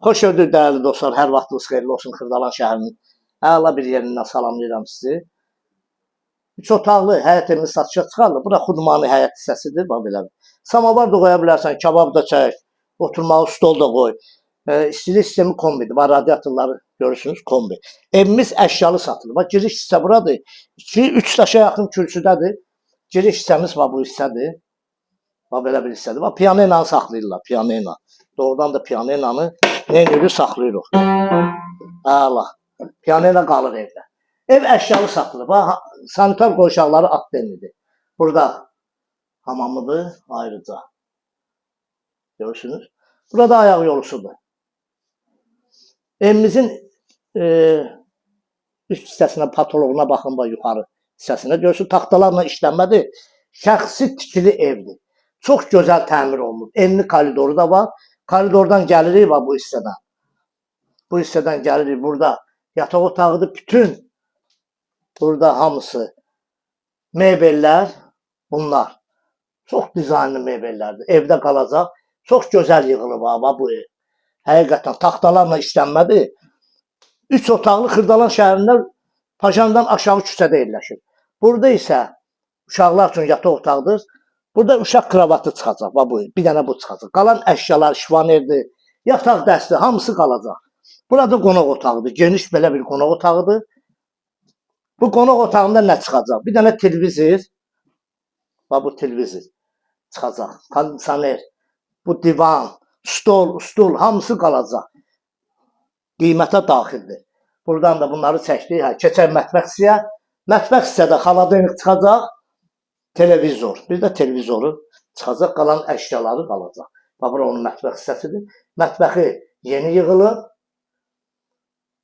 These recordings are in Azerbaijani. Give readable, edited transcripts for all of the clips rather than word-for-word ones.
Xoş gördük dəyərli dostlar. Hər vaxtınız xeyirli olsun Xırdalan şəhərinin əla bir yerindən salamlayıram sizi. Üç otaqlı həyət evimiz satışa çıxarılır. Bura Xudmani həyət hissəsidir, bax belə. Samovar da qoya bilərsən, kabab da çək, oturmalı stol da qoy. İstilik sistemi kombidir. Bax radiatorları görürsünüz, kombi. Evimiz əşyalı satılır. Bax giriş hissə buradır. 2-3 daşa yaxın kürsüdədir. Giriş hissəmiz bax bu hissədir. Bax belə bir hissədir. Bax piano ilə saxlayırlar, piano ilə. Doğrudan da piano ilə nə edirik? Saxlayırıq. Əla. Piano qalır evdə. Ev əşyalı satılır. Bax sanitar qovşaqları atdenlidir. Burada hamamıdır ayrıca. Görürsünüz. Burada ayaq yolusudur. Evimizin üst hissəsinə, patoloğuna baxın, bax yuxarı hissəsinə. Görürsünüz, taxtalarla işlənmədir. Şəxsi tikili evdir. Çox gözəl təmir olunub. Enli koridoru da var. Koridordan gəlirik bax bu hissədən. Bu hissədən gəlirik burada. Yataq otağıdır. Bütün burada hamısı mebellər bunlar. Çox dizaynlı mebellərdir. Evdə qalacaq. Çox gözəl yığılıb ha, bax bu ev. Həqiqətən taxtalarla işlənmədir. Üç otaqlı Xırdalan şəhərində Pajandan aşağı küçədə yerləşir. Burada isə uşaqlar üçün yataq otağıdır. Burada uşaq kravatı çıxacaq. Bax bu, bir dənə bu çıxacaq. Qalan əşyalar, şifanerdir, yataq dəsti, hamısı qalacaq. Burada qonaq otağıdır. Geniş belə bir qonaq otağıdır. Bu qonaq otağında nə çıxacaq? Bir dənə televizor. Bax bu televizor çıxacaq. Kondisioner, bu divan, stol, stul hamısı qalacaq. Qiymətə daxildir. Buradan da bunları çəkdik. Hə, keçək mətbəx hissəyə. Mətbəx hissədə xaladenik çıxacaq, televizor. Bir də televizoru çıxacaq, qalan əşyaları qalacaq. Bax bura onun mətbəx hissəsidir. Mətbəxi yeni yığılıb.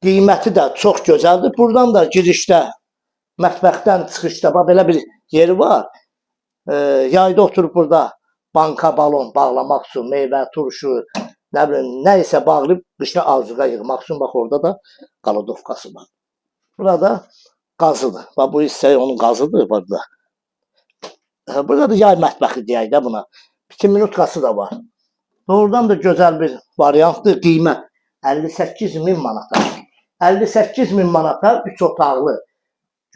Qiyməti də çox gözəldir. Buradan da girişdə, mətbəxdən çıxışda bax belə bir yeri var. Yayda oturub burada banka, balon bağlamaq üçün, meyvə, turşu, nə bilim, nə isə bağlayıb qışda azuqa yığmaq üçün bax orada da qaladovkası var. Burada qazıdır. Bax bu hissə onun qazıdır burada. Burada da yay mətbəxi deyək də buna. 2 minutkası da var. Doğrudan da gözəl bir variantdır. Qiymət 58 min manata. 58 min manata 3 otaqlı,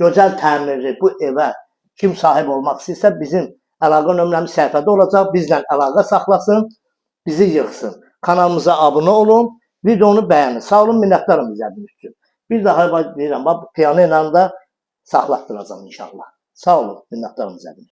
gözəl təmirli bu evə kim sahib olmaq istəyirsə bizim əlaqə nömrəmiz səhifədə olacaq. Bizlə əlaqə saxlasın, bizi yığsın. Kanalımıza abunə olun, videonu bəyənin. Sağ olun, minnətdarım izlədiyiniz üçün. Bir daha deyirəm, bax bu piano ilə də saxlatdıracağam inşallah. Sağ olun, minnətdarım izlədiyiniz üçün.